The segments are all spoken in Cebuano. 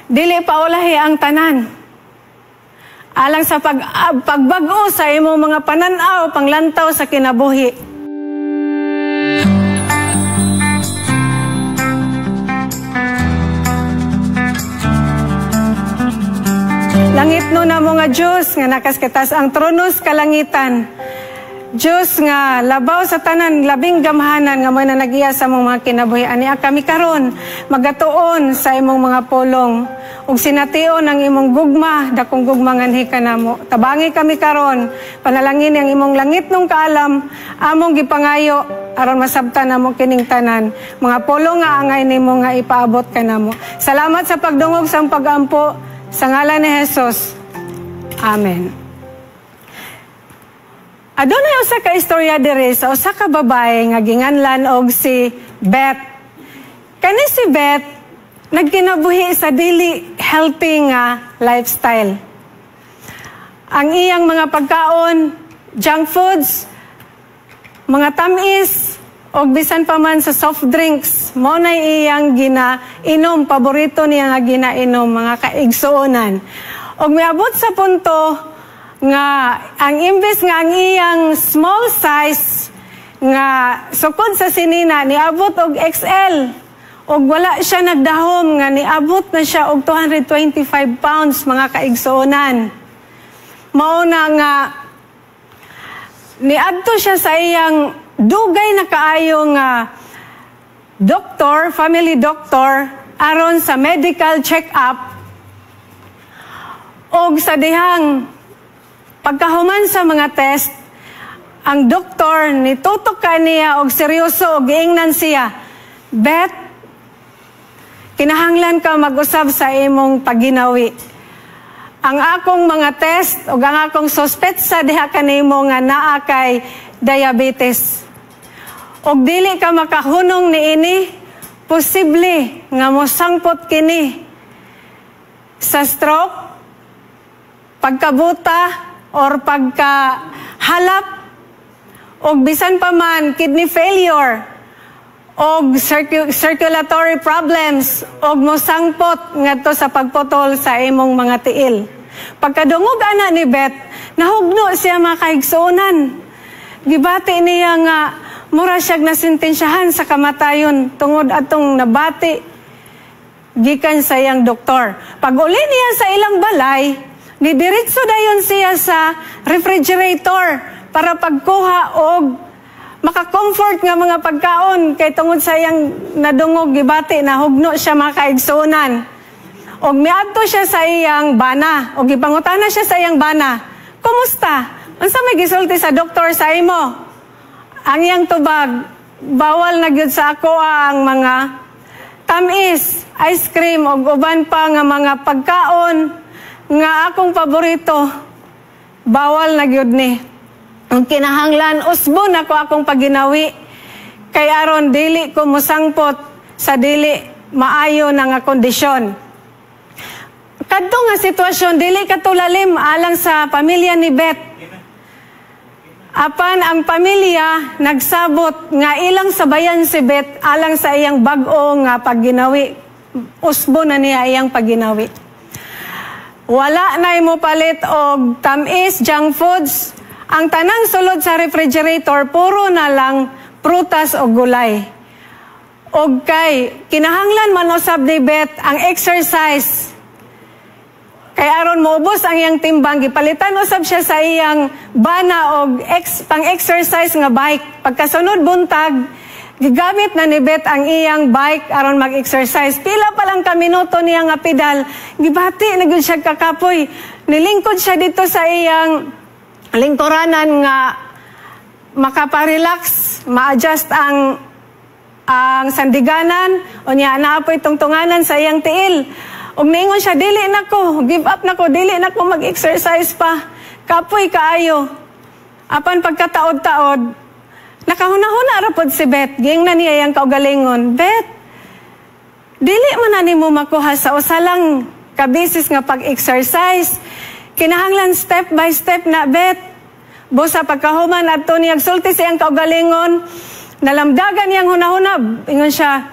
Dili pa ulahi ang tanan. Alang sa pagbag-o sa imong mga pananaw, panglantaw sa kinabuhi. Langit no na mo nga Diyos nga nakaskitas ang tronos kalangitan. Diyos nga labaw sa tanan, labing gamhanan nga mo na nagiya sa mong mga kinabuhi. Ani kami karon magatuon sa imong mga pulong ug sination ang imong gugma, dakong gugma nganhi kanamo. Tabangi kami karon, panalangin ang imong langit nung kaalam, among gipangayo aron masabtan namo kining tanan. Mga pulong nga angay nimo nga ipaabot kanamo. Salamat sa pagdungog sa pagampo sa ngalan ni Jesus. Amen. Adunay usa ka istorya diri sa usa ka babae nga ginganlan og si Beth. Kani si Beth nagkinabuhi sa dili healthy nga lifestyle. Ang iyang mga pagkaon, junk foods, mga tamis, og bisan pa man sa soft drinks, mao na iyang ginainom, paborito niya nga ginainom, mga kaigsuonan. Og miabot sa punto nga ang imbes nga ang iyang small size nga sukod sa sinina niabot og XL, og wala siya nagdahom nga niabot na siya og 225 pounds, mga kaigsuonan. Mao na nga niadto siya sa iyang dugay na kaayo nga doktor, family doctor, aron sa medical check-up, og sa dihang pagkahuman sa mga test, ang doktor nitutok kaniya og seryoso og giingnan siya, "Beth, kinahanglan ka mag-usab sa imong pagginawi. Ang akong mga test og ang akong suspetsa diha kanimo nga naa kay diabetes. Og dili ka makahunong niini, posible nga mosangpot kini sa stroke, pagkabuta, or pagkahalap, og bisan pa man kidney failure, og circulatory problems, og mosangpot ngadto sa pagputol sa imong mga tiil." Pagkadungog ana ni Beth, nahugno siya, mga kaigsuonan. Gibati niya nga mura siyag nasentensyahan sa kamatayon tungod atong nabati gikan sa iyang doktor. Pag uli niya sa ilang balay, nidiretso dayon siya sa refrigerator para pagkuha og maka-comfort nga mga pagkaon kay tungod sa iyang nadungog, gibati, nahugno siya, mga kaigsuonan. Og miadto siya sa iyang bana og gipangutana siya sa iyang bana, "Kumusta? Unsa may gisulti sa doktor sa imo?" Ang iyang tubag, "Bawal na gyud sa ako ang mga tamis, ice cream og uban pa nga mga pagkaon nga akong paborito. Bawal na gyud ni. Ang kinahanglan usbon ako akong pagginawi kay aron dili ko mosangpot sa dili maayo na nga kondisyon." Kadto nga sitwasyon dili katulalim alang sa pamilya ni Beth. Apan ang pamilya nagsabot nga ilang sabayan si Beth alang sa iyang bag-o nga pagginawi. Usbo na niya iyang pagginawi. Wala na mo palit og tamis, junk foods. Ang tanang sulod sa refrigerator, puro na lang prutas o gulay. Og kay kinahanglan man usab ni Beth ang exercise. Kay aron moubos ang iyang timbang, gipalitan usab siya sa iyang bana og pang-exercise nga bike. Pagkasunod buntag, gigamit na ni Beth ang iyang bike aron mag-exercise. Pila pa lang ka minuto niya nga pedal, gibati na gyud siya kakapoy. Nilingkod siya dito sa iyang lingkuranan nga makaparelax, ma-adjust ang sandiganan, unya naa po'y tungtunganan sa iyang tiil. Ug niingon siya, "Dili na ko, give up na ko, dili na ko mag-exercise pa. Kapoy kaayo." Apan pagkataod-taod, nakahuna-huna ra pod si Beth. Giingnan niya iyang kaugalingon, "Beth, dili man na nimo makuha sa usa lang kabisis nga pag-exercise. Kinahanglan step by step na, Beth." Busa pagkahuman adto niya sulti sa iyang kaugalingon, nalamdagan niyang hunahuna, ingon siya,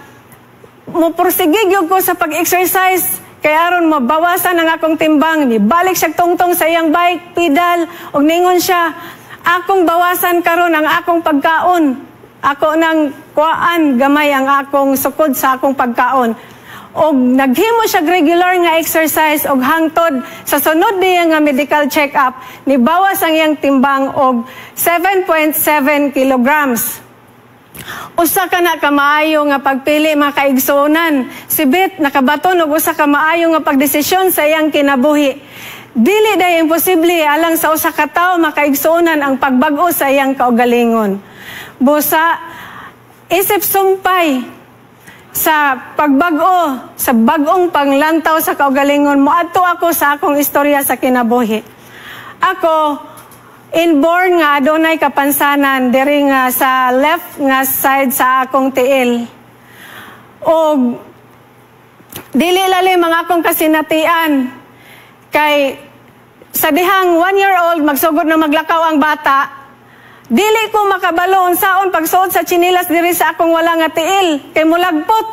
"Mupursige gyud ko sa pag-exercise. Kay aron mabawasan ang akong timbang. Balik siya tungtong sa iyang bike, pedal, ug ningon siya, "Akong bawasan karon ang akong pagkaon. Ako nang kuhaan gamay ang akong sukod sa akong pagkaon." Og naghimo siya regular nga exercise og hangtod sa sunod niya nga medical check-up, nibawas ang iyang timbang og 7.7 kilograms. Usa ka na kamaayo nga pagpili, mga kaigsuonan. Si Beth nakabaton og usa ka maayo nga pagdesisyon sa iyang kinabuhi. Dili day imposible alang sa usa ka tawo, mga kaigsuonan, ang pagbag-o sa iyang kaugalingon. Busa isip sumpay sa pagbag-o, sa bag-ong panglantaw sa kaugalingon, moadto ako sa akong istorya sa kinabuhi. Ako, inborn nga adunay kapansanan diri nga sa left nga side sa akong tiil. Og dili lalim ang akong kasinatian kay sa dihang 1 year old magsugod na maglakaw ang bata, dili ko makabalo unsaon pagsuot sa tsinilas diri sa akong wala nga tiil kay mulagpot.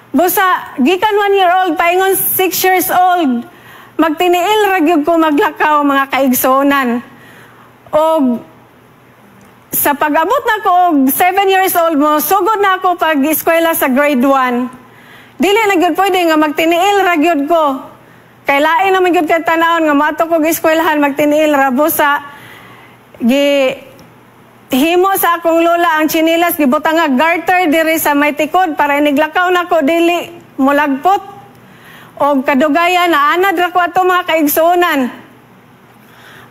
Busa gikan 1 year old paingon 6 years old, magtiniil ra gyud ko maglakaw, mga kaigsuonan. Og sa pag-abot na ko og 7 years old, mo sugod na ako pag eskwela sa grade 1. Dili na gyud pwede nga magtiniil ra gyud ko. Kay lain naman gyud kay tanawon nga moadto kog eskwelahan magtiniil ra. Busa gi himo sa akong lola ang tsinilas, gibutang nga garter diri sa may tikod para iniglakaw nako dili mulagpot. Og kadugayan na anad ra ko ato, mga kaigsuonan.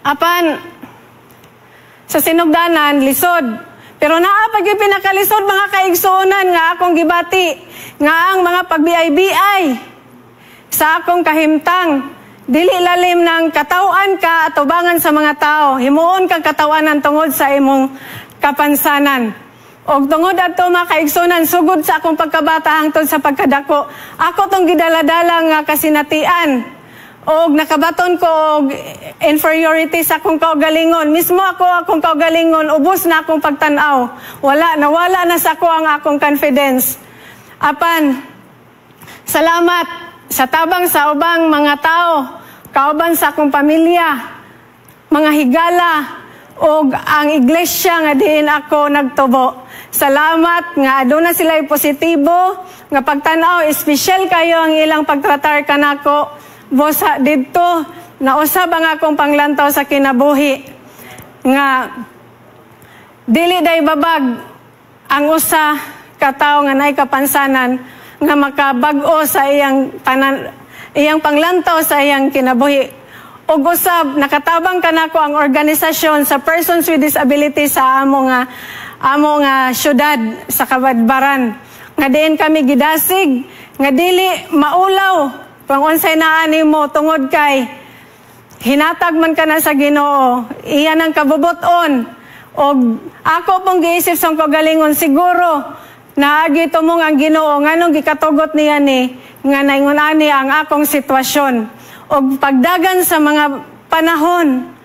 Apan sa sinugdanan, lisod. Pero naa pa gyud pinakalisod, mga kaigsuonan, nga akong gibati nga ang mga pagbiay-biay sa akong kahimtang. Dili lalim ng kataw-an ka atubangan sa mga tao. Himuon kang katawanan tungod sa imong kapansanan. Og tungod adto, mga kaigsuonan, sugod sa akong pagkabata hangtod sa pagkadako, ako tong gidaladala nga kasinatian. Og nakabaton ko og inferiority sa akong kaugalingon. Mismo ako, akong kaugalingon, ubos na akong pagtan-aw. Wala, nawala na sa ako ang akong confidence. Apan, salamat sa tabang sa ubang mga tao, kauban sa akong pamilya, mga higala, og ang iglesia nga diin ako nagtubo. Salamat nga aduna sila positibo nga pagtan-aw, espesyal kayo ang ilang pagtratar kanako. Busa didto nausab ang akong panglantaw sa kinabuhi nga dili day babag ang usa ka tawo nga naay kapansanan nga makabag-o sa iyang panglantaw sa iyang kinabuhi. Ug usab nakatabang kanako ang organisasyon sa persons with disability sa amo nga syudad sa Cabadbaran nga diin kami gidasig nga dili maulaw kung unsay naa nimo tungod kay hinatag man ka na sa Ginoo, iyan ang kabubuton. Og ako pong giisip sa kagalingon, siguro naagi tumong ang Ginoo nganong gikatugot niya ni nga naingon ani ang akong sitwasyon. Og pagdagan sa mga panahon,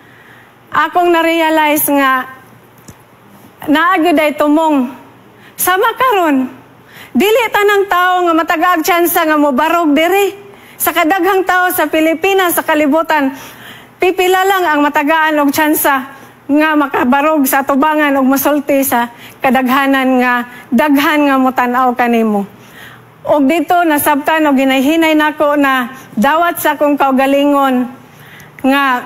akong na-realize nga naa gyud ay tumong. Sama karon, dili tanang tao nga matagaag tsansa nga mobarog diri. Sa kadaghang tao sa Pilipinas, sa kalibutan, pipila lang ang matagaan og tsansa nga makabarog sa tubangan og mosulti sa kadaghanan nga daghan nga motan-aw kanimo. Og dito nasabtan og hinay-hinay nako na dawat sa akong kaugalingon nga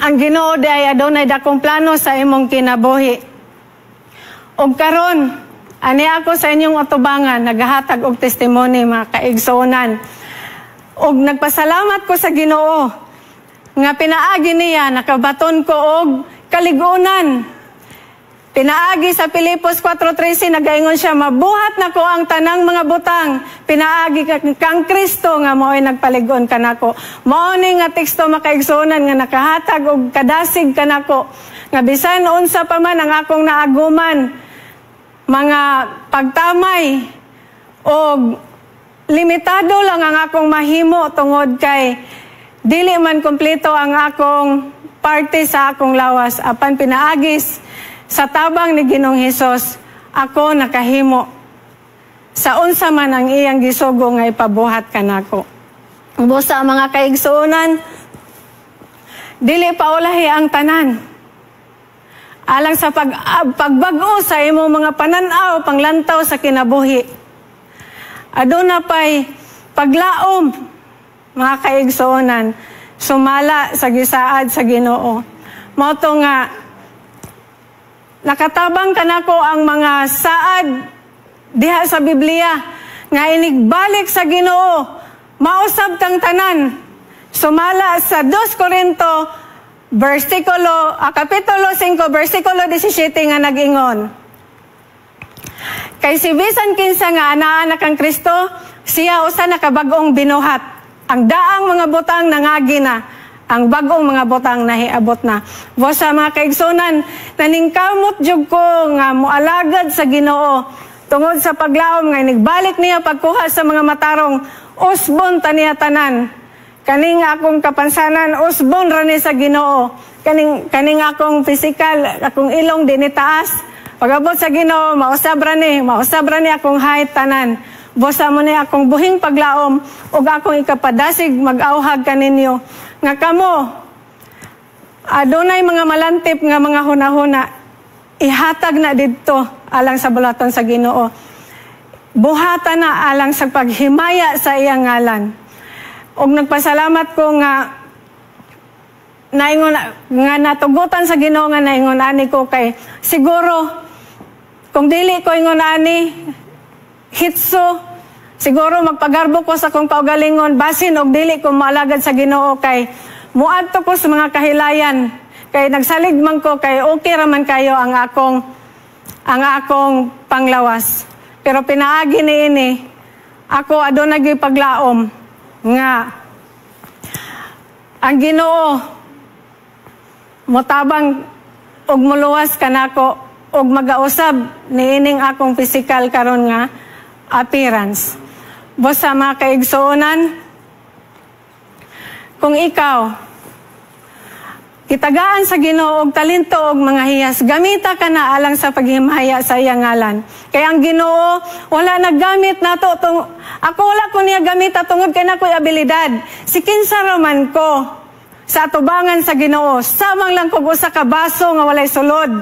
ang Ginoo di ay adunay dakong plano sa imong kinabuhi. Og karon, ani ako sa inyong atubangan nagahatag og testimony, mga kaigsuonan. Og nagpasalamat ko sa Ginoo nga pinaagi niya nakabaton ko og kaligunan. Pinaagi sa Filipos 4:13, nagaingon siya, "Mabuhat nako ang tanang mga butang pinaagi kang Kristo nga mao'y nagpalig-on kanako." Mao ni nga teksto, mga kaigsuonan, nga nakahatag og kadasig kanako nga bisan unsa pa man ang akong naaguman mga pagtamay og limitado lang ang akong mahimo tungod kay dili man kompleto ang akong parte sa akong lawas, apan pinaagis sa tabang ni Ginoong Hesus, ako nakahimo sa unsa man ang iyang gisugo nga ipabuhat kanako. Busa, mga kaigsuonan, dili pa ulahi ang tanan. Alang sa pagbag-o sa imong mga pananaw, panglantaw sa kinabuhi. Aduna pay paglaom, mga kaigsuonan, sumala sa gisaad sa Ginoo. Mao to nga nakatabang kanako ang mga saad diha sa Biblia nga inigbalik sa Ginoo, mausab kang tanan. Sumala sa 2 Korinto kapitulo 5 bersikulo 17 nga nag-ingon, "Kay si bisan kinsa nga anaa na kang Kristo, siya usa na ka bag-ong binuhat. Ang daang mga butang nangagi na, ang bag-ong mga butang nahiabot na." Busa, mga kaigsunan, naningkamot jud ko nga moalagad sa Ginoo tungod sa paglaom nga inigbalik niya pagkuha sa mga matarong, usbon ta niya tanan. Kaning akong kapansanan, usbon ra ni sa Ginoo. Kaning akong physical, akong ilong di ni taas. Pag-abot sa Ginoo, mausab ra ni, mausab ra ni akong height tanan. Busa mao ni akong buhing paglaom ug akong ikapadasig mag-auhag kaninyo nga kamo adunay mga malantip nga mga hunahuna, ihatag na didto alang sa buluhaton sa Ginoo. Buhata na alang sa paghimaya sa iyang ngalan. Og nagpasalamat ko nga naingon nga natugutan sa Ginoo nga naingon ani ko, kay siguro kung dili ko ingon ani, hitso siguro magpagarbo ko sa akong kaugalingon basin og dili ko maalagad sa Ginoo, kay muadto ko sa mga kahilayan, kay nagsalig man ko, kay okay ra man kayo ang akong panglawas. Pero pinaagi niini, ako aduna gyud paglaom nga ang Ginoo motabang og muluwas kanako og magausab niining akong physical karon nga appearance. Busa, mga kaigsuonan, kung ikaw gitagaan sa Ginoo og talento og mga hiyas, gamita ka na alang sa paghimaya sa iyang ngalan. Kaya ang Ginoo wala naggamit nato tung ako, wala ko niya gamita tungod kay nakoy abilidad. Si kinsa ra man ko sa atubangan sa Ginoo, samang lang kog usa ka baso nga walay sulod.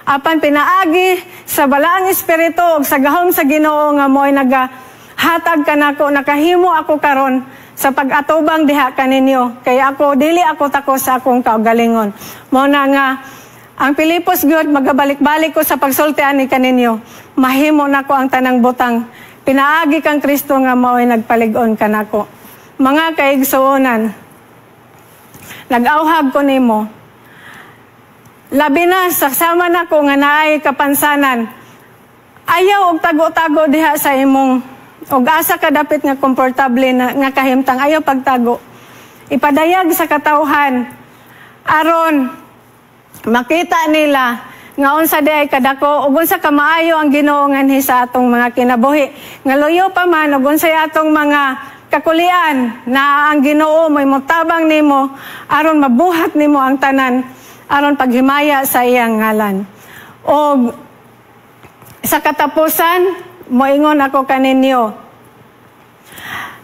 Apan pinaagi sa Balaang Espiritu ug sa gahom sa Ginoo nga mo'y nagahatag kanako, nakahimo ako karon sa pag-atubang diha kaninyo. Kaya ako dili ako tako sa akong kaugalingon. Mao na nga ang Pilipos gyud, magabalik-balik ko sa pagsulti ani kaninyo. Mahimo nako ang tanang butang pinaagi kang Kristo nga mao'y nagpalig-on kanako. Mga kaigsuonan, nag-auhag ko nimo. Labi na sa sama nako nga naay kapansanan. Ayaw og tago-tago diha sa imong og asa ka dapit nga komportable na nga kahimtang, ayaw pagtago. Ipadayag sa katawhan aron makita nila nga unsa diay kadako ug unsa kamaayo ang Ginoo nganhi sa atong mga kinabuhi. Nga luyo pa man ug unsay atong mga kakulian, na ang Ginoo mo'y motabang nimo aron mabuhat nimo ang tanan aron paghimaya sa iyang ngalan. Og sa katapusan, moingon ako kaninyo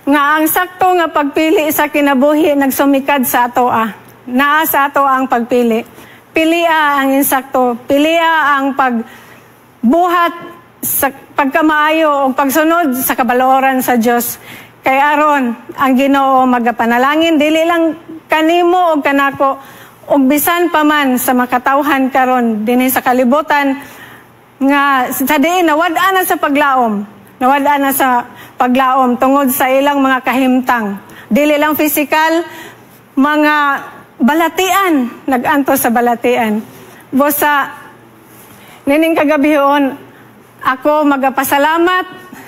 nga ang sakto nga pagpili sa kinabuhi nagsumikad sa atoa. Naa sa ato ang pagpili. Pilia ang insakto, pilia ang pagbuhat sa pagkamaayo o pagsunod sa kabalooran sa Dios. Kay aron ang Ginoo magapanalangin dili lang kanimo og kanako og bisan pa man sa makatawhan karon dinhi sa kalibutan nga sa diin nawad-an na sa paglaom. Nawad-an na sa paglaom tungod sa ilang mga kahimtang. Dili lang physical, mga balatian, nag-anto sa balatian. Busa, nining kagabihon, ako magapasalamat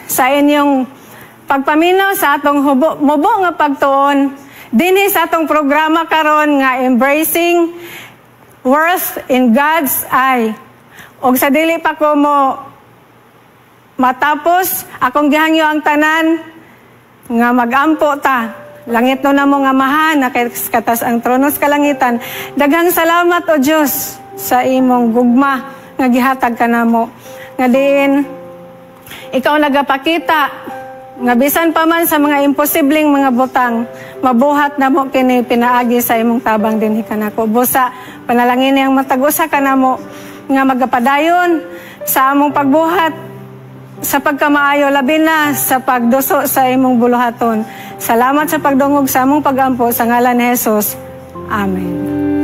sa inyong pagpaminaw sa atong hubo, mubo nga pagtuon dinhi sa atong programa karon nga Embracing Worth in God's Eye. Og sa dili pa ko mo matapos, akong gihangyo ang tanan nga magampo ta. Langit no namo nga Amahan, katas ang trono sa kalangitan. Daghang salamat, o Dios, sa imong gugma nga gihatag kanamo. Nga diin ikaw nagapakita Nga bisan pa man sa mga imposibleng mga butang, mabuhat namo kini pinaagi sa imong tabang dinhi kanako. Busa panalangin ang matag usa kanamo nga magapadayon sa among pagbuhat sa pagkamaayo, labi na sa pagduso sa imong buluhaton. Salamat sa pagdungog sa among pagampo sa ngalan ni Jesus. Amen.